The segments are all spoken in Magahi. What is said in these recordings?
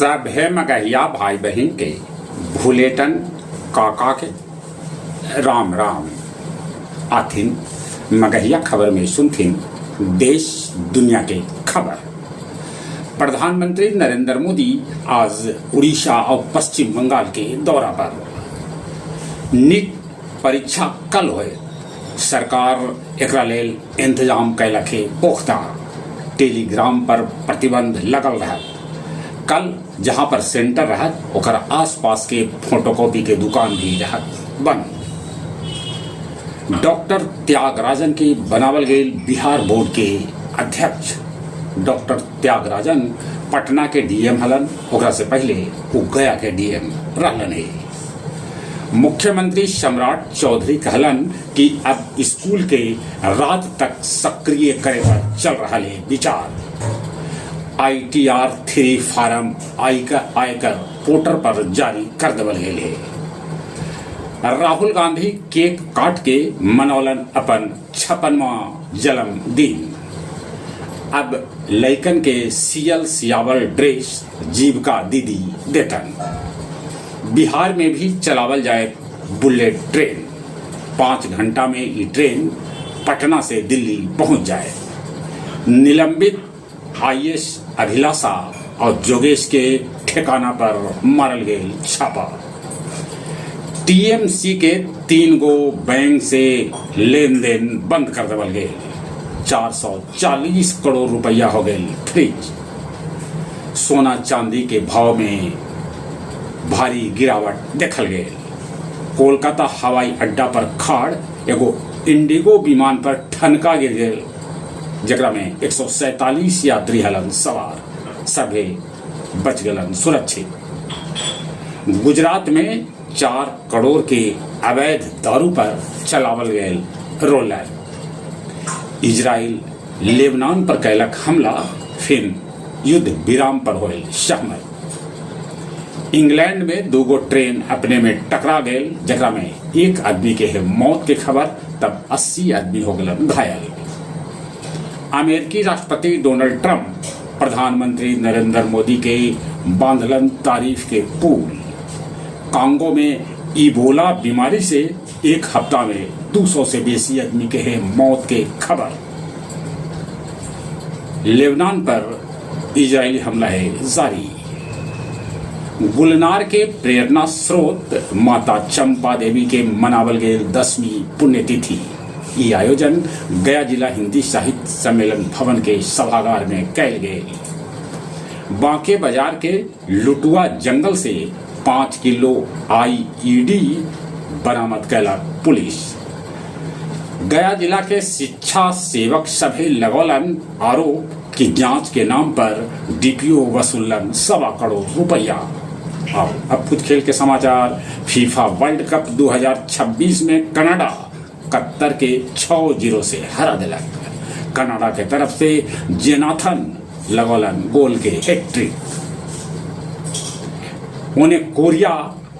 सभे मगहिया भाई बहिन के भुलेटन काका के राम राम। आथिन मगहिया खबर में सुनथिन देश दुनिया के खबर। प्रधानमंत्री नरेंद्र मोदी आज उड़ीसा और पश्चिम बंगाल के दौरा पर। नीट परीक्षा कल होए, सरकार एकरा लेल इंतजाम कैलक हे पुख्ता। टेलीग्राम पर प्रतिबंध लगल रहत। कल जहां पर सेंटर रहत ओकर आसपास के फोटोकॉपी के दुकान भी रहत बंद। डॉक्टर त्यागराजन के बनावल गए बिहार बोर्ड के अध्यक्ष। डॉक्टर त्यागराजन पटना के डीएम हलन, ओकरा से पहले वो गया के डीएम रहलन हे। मुख्यमंत्री सम्राट चौधरी कहलन कि अब स्कूल के रात तक सक्रिय करे पर चल रहा है विचार। ITR 3 form आयकर पोर्टल पर जारी कर देवल गेल है। राहुल गांधी केक काट के मनौलन अपन 56वां जन्मदिन। अब लइकन के सियल सियावल ड्रेस जीविका दीदी देतन। बिहार में भी चलावल जाए बुलेट ट्रेन। 5 घंटा में ये ट्रेन पटना से दिल्ली पहुंच जाए। निलंबित आईएएस अभिलाषा और जोगेश के ठिकाना पर मारल गए छापा। टीएमसी के 3 गो बैंक से लेन देन बंद कर देवल गए। 440 करोड़ रुपया हो गए फ्रीज। सोना चांदी के भाव में भारी गिरावट देखल गए। कोलकाता हवाई अड्डा पर खाड़ एगो इंडिगो विमान पर ठनका गिर गए, जकरा में 147 यात्री हलन सवार, सभे बच गलन सुरक्षित। गुजरात में 4 करोड़ के अवैध दारू पर चलावल गए रोलर। इजराइल लेबनान पर कैलक हमला, फिर युद्ध विराम पर होल सहमत। इंग्लैंड में 2 ट्रेन अपने में टकरा गए, जकरा में एक आदमी के है मौत के खबर, तब 80 आदमी हो गए घायल। अमेरिकी राष्ट्रपति डोनाल्ड ट्रंप प्रधानमंत्री नरेंद्र मोदी के बांधलन तारीफ के पुल। कांगो में इबोला बीमारी से एक हफ्ता में 200 से बेसी आदमी के है मौत के खबर। लेबनान पर इजरायली हमला है जारी। गुलनार के प्रेरणा स्रोत माता चंपा देवी के मनावल गए 10वीं पुण्यतिथि। ये आयोजन गया जिला हिंदी साहित्य सम्मेलन भवन के सभागार में कैल गए। बांके बाजार के लुटुआ जंगल से 5 किलो आईईडी बरामद कैला पुलिस। गया जिला के शिक्षा सेवक सभी लगौलन आरोप कि जांच के नाम पर डीपीओ वसूलन 1.25 करोड़ रुपया। आओ अब कुछ खेल के समाचार। फीफा वर्ल्ड कप 2026 में कनाडा कतर के 6-0 से हरा दिलक। कनाडा के तरफ से जेनाथन लगौलन गोल के हैट्रिक। उन्हें कोरिया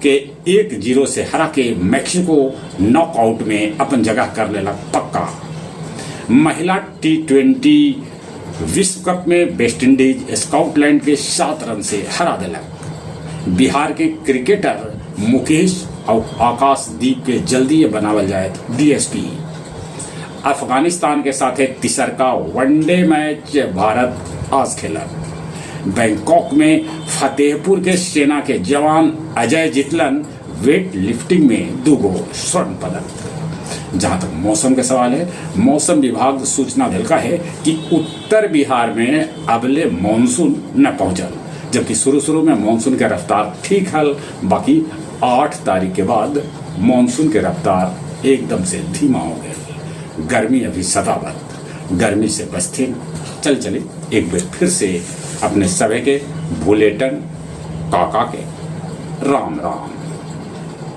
के 1-0 से हरा के मैक्सिको नॉकआउट में अपन जगह कर लेलक पक्का। महिला T20 विश्व कप में वेस्ट इंडीज स्कॉटलैंड के 7 रन से हरा दिलक। बिहार के क्रिकेटर मुकेश और आकाशदीप के जल्दी बनावल जाए डीएसपी। अफगानिस्तान के साथ तीसरका वनडे मैच भारत आज खेला। बैंकॉक में फतेहपुर के सेना के जवान अजय जितलन वेट लिफ्टिंग में 2 स्वर्ण पदक। जहां तक मौसम के सवाल है, मौसम विभाग सूचना दिलका है कि उत्तर बिहार में अबले मानसून न पहुंचल, जबकि शुरू शुरू में मानसून के रफ्तार ठीक हल, बाकी 8 तारीख के बाद मानसून के रफ्तार एकदम से धीमा हो गए। गर्मी अभी सतावत, गर्मी से बचते चल चले एक बार फिर से अपने सभे के भुलेटन काका के राम राम।